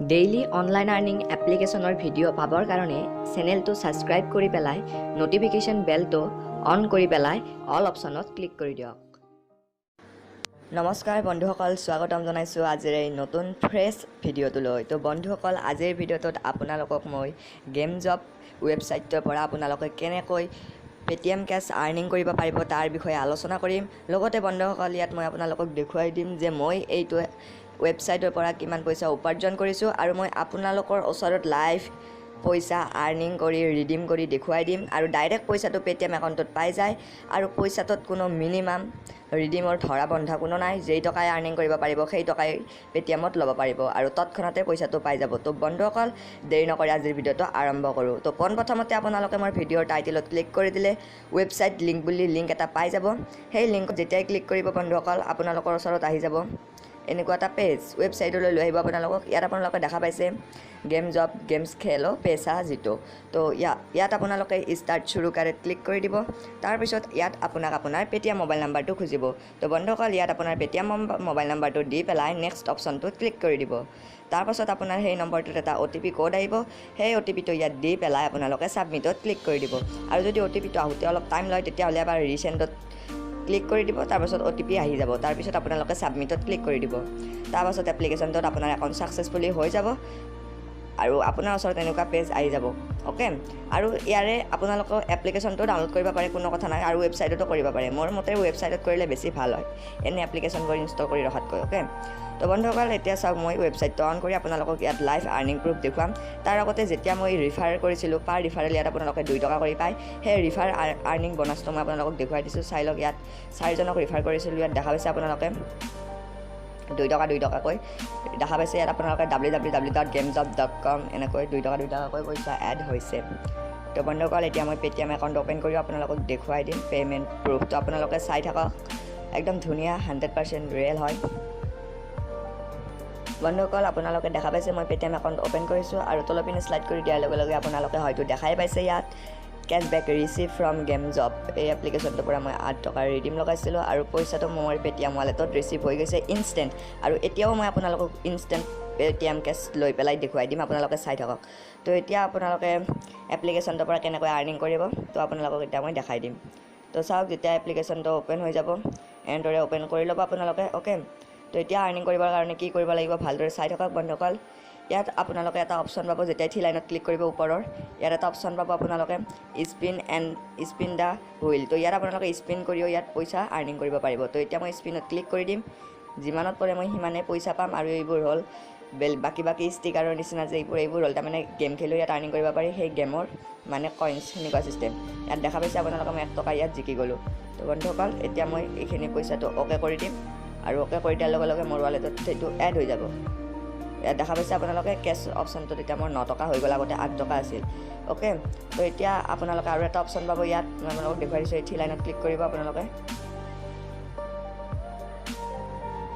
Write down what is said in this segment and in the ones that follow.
Daily online earning এপ্লিকেশ্যনৰ video' পাবৰ কাৰণে চেনেলটো ছাবস্ক্ৰাইব কৰি পেলাই ন'টিফিকেশ্যন বেলটো অন কৰি পেলাই অল অপশ্যনত ক্লিক কৰি দিয়ক। নমস্কাৰ বন্ধুসকল, স্বাগতম জনাইছোঁ আজিৰ এই নতুন ফ্ৰেছ ভিডিঅ'টোলৈ। তো বন্ধুসকল, আজিৰ ভিডিঅ'টোত আপোনালোকক মই গেম জব ৱেবছাইটটোৰ পৰা আপোনালোকে কেনেকৈ পে'টিএম কেছ আৰ্নিং কৰিব পাৰিব তাৰ বিষয়ে আলোচনা কৰিম। লগতে বন্ধুসকল, ইয়াত মই আপোনালোকক দেখুৱাই দিম যে মই এইটো ৱেবছাইটৰ পৰা কিমান পইচা উপাৰ্জন কৰিছোঁ আৰু মই আপোনালোকৰ ওচৰত লাইভ পইচা আৰ্নিং কৰি ৰিডিম কৰি দেখুৱাই দিম আৰু ডাইৰেক্ট পইচাটো পে'টিএম একাউণ্টত পাই যায় আৰু পইচাটোত কোনো মিনিমাম ৰিডিমৰ ধৰা বন্ধা কোনো নাই। যেই টকাই আৰ্নিং কৰিব পাৰিব সেই টকাই পে'টিএমত ল'ব পাৰিব আৰু তৎক্ষণাতে পইচাটো পাই যাব। তো বন্ধুসকল, দেৰি নকৰি আজিৰ ভিডিঅ'টো আৰম্ভ কৰোঁ। তো পোনপ্ৰথমতে আপোনালোকে মোৰ ভিডিঅ'ৰ টাইটেলত ক্লিক কৰি দিলে ৱেবছাইট লিংক বুলি লিংক এটা পাই যাব। সেই লিংকত যেতিয়াই ক্লিক কৰিব বন্ধুসকল, আপোনালোকৰ ওচৰত আহি যাব এনেকুৱা এটা পেজ, ৱেবছাইটলৈ লৈ আহিব আপোনালোকক। ইয়াত আপোনালোকে দেখা পাইছে গেম জব গেমছ খেলো পেচা যিটো। তো ইয়াত আপোনালোকে ষ্টাৰ্ট শুৰু কাৰে ক্লিক কৰি দিব। তাৰপিছত ইয়াত আপোনাক আপোনাৰ পে'টিএম মোবাইল নাম্বাৰটো খুজিব। তো বন্ধুসকল, ইয়াত আপোনাৰ পে'টিএম মোবাইল নাম্বাৰটো দি পেলাই নেক্সট অপশ্যনটোত ক্লিক কৰি দিব। তাৰপাছত আপোনাৰ সেই নম্বৰটোত এটা অ' টি পি ক'ড আহিব। সেই অ' টি পিটো ইয়াত দি পেলাই আপোনালোকে ছাবমিটত ক্লিক কৰি দিব। আৰু যদি অ' টি পিটো আহোঁতে অলপ টাইম লয় তেতিয়াহ'লে এবাৰ ৰিচেণ্ডত ক্লিক কৰি দিব। তাৰপাছত অ' টি পি আহি যাব। তাৰপিছত আপোনালোকে ছাবমিটত ক্লিক কৰি দিব। তাৰপাছত এপ্লিকেশ্যনটোত আপোনাৰ একাউণ্ট ছাকচেছফুলি হৈ যাব আৰু আপোনাৰ ওচৰত এনেকুৱা পেজ আহি যাব। অ'কে, আৰু ইয়াৰে আপোনালোকৰ এপ্লিকেশ্যনটো ডাউনলোড কৰিব পাৰে, কোনো কথা নাই, আৰু ৱেবছাইটতো কৰিব পাৰে। মোৰ মতে ৱেবছাইটত কৰিলে বেছি ভাল হয় এনে এপ্লিকেশ্যনবোৰ ইনষ্টল কৰি ৰখাতকৈ। অ'কে, তো বন্ধুসকল, এতিয়া চাওক মই ৱেবছাইটটো অন কৰি আপোনালোকক ইয়াত লাইভ আৰ্নিং প্ৰুফ দেখুৱাম। তাৰ আগতে যেতিয়া মই ৰিফাৰ কৰিছিলোঁ, পাৰ ৰিফাৰেল ইয়াত আপোনালোকে 2 টকা কৰি পায়। সেই ৰিফাৰ আৰ্নিং বনাছটো মই আপোনালোকক দেখুৱাই দিছোঁ। চাই লওক, ইয়াত 4জনক ৰিফাৰ কৰিছিলোঁ। ইয়াত দেখা পাইছে আপোনালোকে 2 টকা 2 টকাকৈ দেখা পাইছে। ইয়াত আপোনালোকে www.gamejob.com এনেকৈ 2 টকা 2 টকাকৈ পইচা এড হৈছে। তো বন্ধুসকল, এতিয়া মই পে'টিএম একাউণ্ট অ'পেন কৰি আপোনালোকক দেখুৱাই দিম পে'মেণ্ট প্ৰুফটো। আপোনালোকে চাই থাকক, একদম ধুনীয়া 100% ৰিয়েল হয়। বন্ধুসকল, আপোনালোকে দেখা পাইছে মই পে'টিএম একাউণ্ট অ'পেন কৰিছোঁ আৰু তলৰ পিনে শ্লাইড কৰি দিয়াৰ লগে লগে আপোনালোকে হয়তো দেখাই পাইছে ইয়াত cashback receive from game job. এই এপ্লিকেশ্যনটোৰ পৰা মই 8 টকাৰ ৰিডিম লগাইছিলোঁ আৰু পইচাটো মোৰ পে'টিএম ৱালেটত ৰিচিভ হৈ গৈছে ইনষ্টেণ্ট। আৰু এতিয়াও মই আপোনালোকক ইনষ্টেণ্ট পে'টিএম কেছ লৈ পেলাই দেখুৱাই দিম, আপোনালোকে চাই থাকক। তো এতিয়া আপোনালোকে এপ্লিকেশ্যনটোৰ পৰা কেনেকৈ আৰ্নিং কৰিব তো আপোনালোকক এতিয়া মই দেখাই দিম। তো চাওক, যেতিয়া এপ্লিকেশ্যনটো অ'পেন হৈ যাব এনেদৰে অ'পেন কৰি ল'ব আপোনালোকে। অ'কে, তো এতিয়া আৰ্নিং কৰিবৰ কাৰণে কি কৰিব লাগিব ভালদৰে চাই থাকক বন্ধুসকল। ইয়াত আপোনালোকে এটা অপশ্যন পাব, যেতিয়া থ্ৰী লাইনত ক্লিক কৰিব ওপৰৰ ইয়াত এটা অপশ্যন পাব আপোনালোকে spin and spin the wheel. তো ইয়াত আপোনালোকে স্পিন কৰিও ইয়াত পইচা আৰ্নিং কৰিব পাৰিব। তো এতিয়া মই স্পিনত ক্লিক কৰি দিম, যিমানত পৰে মই সিমানেই পইচা পাম। আৰু এইবোৰ হ'ল বাকী বাকী ষ্টিকাৰৰ নিচিনা যে এইবোৰ হ'ল তাৰমানে গেম খেলিও ইয়াত আৰ্নিং কৰিব পাৰি, সেই গেমৰ মানে কইনছ সেনেকুৱা ছিষ্টেম। ইয়াত দেখা পাইছে আপোনালোকে মই 1 টকা ইয়াত জিকি গ'লোঁ। তো বন্ধুসকল, এতিয়া মই এইখিনি পইচাটো অ'কে কৰি দিম আৰু অ'কে কৰি দিয়াৰ লগে লগে মোৰ ৱালেটত সেইটো এড হৈ যাব। ইয়াত দেখা পাইছে আপোনালোকে কেছ অপশ্যনটোত এতিয়া মোৰ 9 টকা হৈ গ'ল, আগতে 8 টকা আছিল। অ'কে, তো এতিয়া আপোনালোকে আৰু এটা অপশ্যন পাব, ইয়াত মই আপোনালোকক দেখুৱাই দিছোঁ। এই থ্ৰী লাইনত ক্লিক কৰিব আপোনালোকে।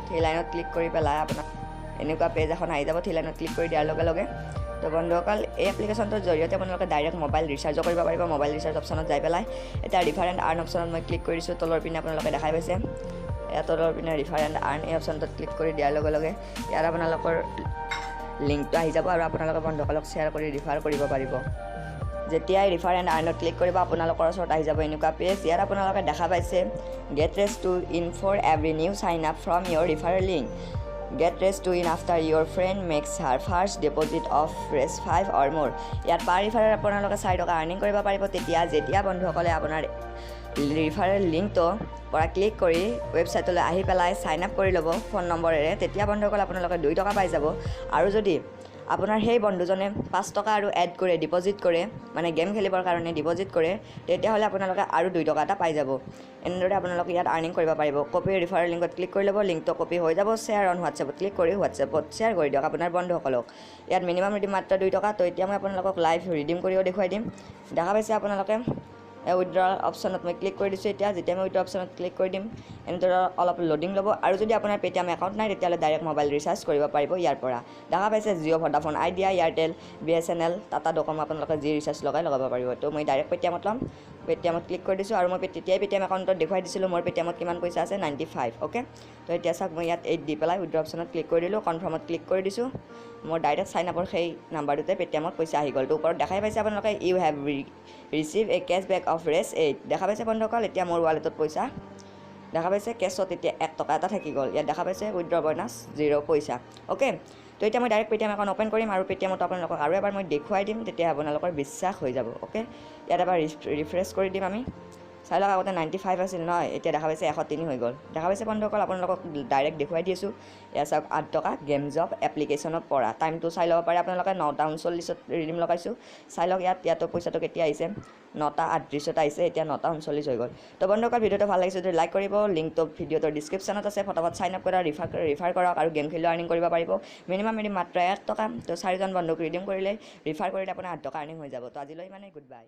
থ্ৰী লাইনত ক্লিক কৰি পেলাই আপোনাক এনেকুৱা পেজ এখন আহি যাব থ্ৰী লাইনত ক্লিক কৰি দিয়াৰ লগে লগে। তো বন্ধুসকল, এই এপ্লিকেশ্যনটোৰ জৰিয়তে আপোনালোকে ডাইৰেক্ট মোবাইল ৰিচাৰ্জো কৰিব পাৰিব। মোবাইল ৰিচাৰ্জ অপশ্যনত যাই পেলাই এতিয়া ৰিফাৰ এণ্ড আৰ্ণ অপশ্যনত মই ক্লিক কৰি দিছোঁ। তলৰ পিনে আপোনালোকে দেখাই পাইছে ইয়াত তলৰ পিনে ৰিফাৰ এণ্ড আৰ্ণ এই অপশ্যনটোত ক্লিক কৰি দিয়াৰ লগে লগে ইয়াত আপোনালোকৰ লিংকটো আহি যাব আৰু আপোনালোকে বন্ধুসকলক শ্বেয়াৰ কৰি ৰিফাৰ কৰিব পাৰিব। যেতিয়াই ৰিফাৰ এণ্ড আৰ্ণত ক্লিক কৰিব আপোনালোকৰ ওচৰত আহি যাব এনেকুৱা পেজ। ইয়াত আপোনালোকে দেখা পাইছে get Rs 2 in for every new sign up from your referral link, get Rs 2 in after your friend makes her first deposit of Rs 5 or more. ইয়াত পাৰ ৰিফাৰৰ আপোনালোকে 4 টকা আৰ্নিং কৰিব পাৰিব। তেতিয়া যেতিয়া বন্ধুসকলে আপোনাৰ ৰিফাৰেল লিংকটো পৰা ক্লিক কৰি ৱেবছাইটলৈ আহি পেলাই চাইন আপ কৰি ল'ব ফোন নম্বৰেৰে, তেতিয়া বন্ধুসকল আপোনালোকে 2 টকা পাই যাব। আৰু যদি আপোনাৰ সেই বন্ধুজনে 5 টকা আৰু এড কৰে, ডিপ'জিট কৰে, মানে গেম খেলিবৰ কাৰণে ডিপ'জিট কৰে, তেতিয়াহ'লে আপোনালোকে আৰু 2 টকা এটা পাই যাব। এনেদৰে আপোনালোকে ইয়াত আৰ্নিং কৰিব পাৰিব। কপি ৰিফাৰেল লিংকত ক্লিক কৰি ল'ব, লিংকটো কপি হৈ যাব। শ্বেয়াৰ অন হোৱাটছএপত ক্লিক কৰি হোৱাটছএপত শ্বেয়াৰ কৰি দিয়ক আপোনাৰ বন্ধুসকলক। ইয়াত মিনিমাম ৰিডিম মাত্ৰ 2 টকা। তো এতিয়া মই আপোনালোকক লাইভ ৰিডিম কৰিও দেখুৱাই দিম। দেখা পাইছে আপোনালোকে উইড্ৰ অপশ্যনত মই ক্লিক কৰি দিছোঁ। এতিয়া যেতিয়া মই উইড্ৰ অপশ্যনত ক্লিক কৰি দিম, এনেদৰে অলপ লোডিং ল'ব। আৰু যদি আপোনাৰ পে'টিএম একাউণ্ট নাই, তেতিয়াহ'লে ডাইৰেক্ট মোবাইল ৰিচাৰ্জ কৰিব পাৰিব। ইয়াৰ পৰা দেখা পাইছে Jio', Vodafone Idea, Airtel, BSNL, Tata Docomo, আপোনালোকে যি ৰিচাৰ্জ লগাই লগাব পাৰিব। তো মই ডাইৰেক্ট পে'টিএমত ল'ম। পে'টিএমত ক্লিক কৰি দিছোঁ আৰু মই তেতিয়াই পে'টিএম একাউণ্টত দেখুৱাই দিছিলোঁ, মোৰ পে'টিএমত কিমান পইচা আছে, 95। অ'কে, তো এতিয়া চাওক, মই ইয়াত 8 দি পেলাই উইড্ৰ অপশ্যনত ক্লিক কৰি দিলোঁ, কনফাৰ্মত ক্লিক কৰি দিছোঁ। মোৰ ডাইৰেক্ট চাইন আপৰ সেই নাম্বাৰটোতে পে'টিএমত পইচা আহি গ'ল। তো ওপৰত দেখাই পাইছে আপোনালোকে, "You have receive a cash back of Rs 8"। দেখা পাইছে বন্ধুসকল, এতিয়া মোৰ ৱালেটত পইচা দেখা পাইছে, কেছত এতিয়া 1 টকা এটা থাকি গ'ল। ইয়াত দেখা পাইছে উইড্ৰ বনাছ 0 পইচা। অ'কে, তো এতিয়া মই ডাইৰেক্ট পে'টিএম একাউণ্ট অ'পেন কৰিম আৰু পে'টিএমত আপোনালোকক আৰু এবাৰ মই দেখুৱাই দিম, তেতিয়া আপোনালোকৰ বিশ্বাস হৈ যাব। অ'কে, ইয়াত এবাৰ ৰিফ্ৰেছ কৰি দিম আমি। চাই লওক, আগতে 95 আছিল নহয়, এতিয়া দেখা পাইছে 103 হৈ গ'ল। দেখা পাইছে বন্ধুসকল, আপোনালোকক ডাইৰেক্ট দেখুৱাই দিছোঁ। এয়া চাওক, 8 টকা গেম জব এপ্লিকেশ্যনত পৰা। টাইমটো চাই ল'ব পাৰে আপোনালোকে, 9:39ত ৰিডিম লগাইছোঁ। চাই লওক ইয়াত, ইয়াতো পইচাটো কেতিয়া আহিছে, 9:38ত আহিছে, এতিয়া 9:39 হৈ গ'ল। তো বন্ধুসকল, ভিডিঅ'টো ভাল লাগিছে যদি লাইক কৰিব। লিংকটো ভিডিঅ'টোৰ ডিছক্ৰিপশ্যনত আছে। ফটাফট চাইন আপ কৰা, ৰিফাৰ কৰক আৰু গেম খেলিও আৰ্নিং কৰিব পাৰিব। মিনিমাম ৰিডিম মাত্ৰ 1 টকা। তো চাৰিজন বন্ধুক ৰিডিম কৰিলে, ৰিফাৰ কৰিলে আপোনাৰ 8 টকা আৰ্নিং হৈ যাব। তো আজিলৈ মানে গুড বাই।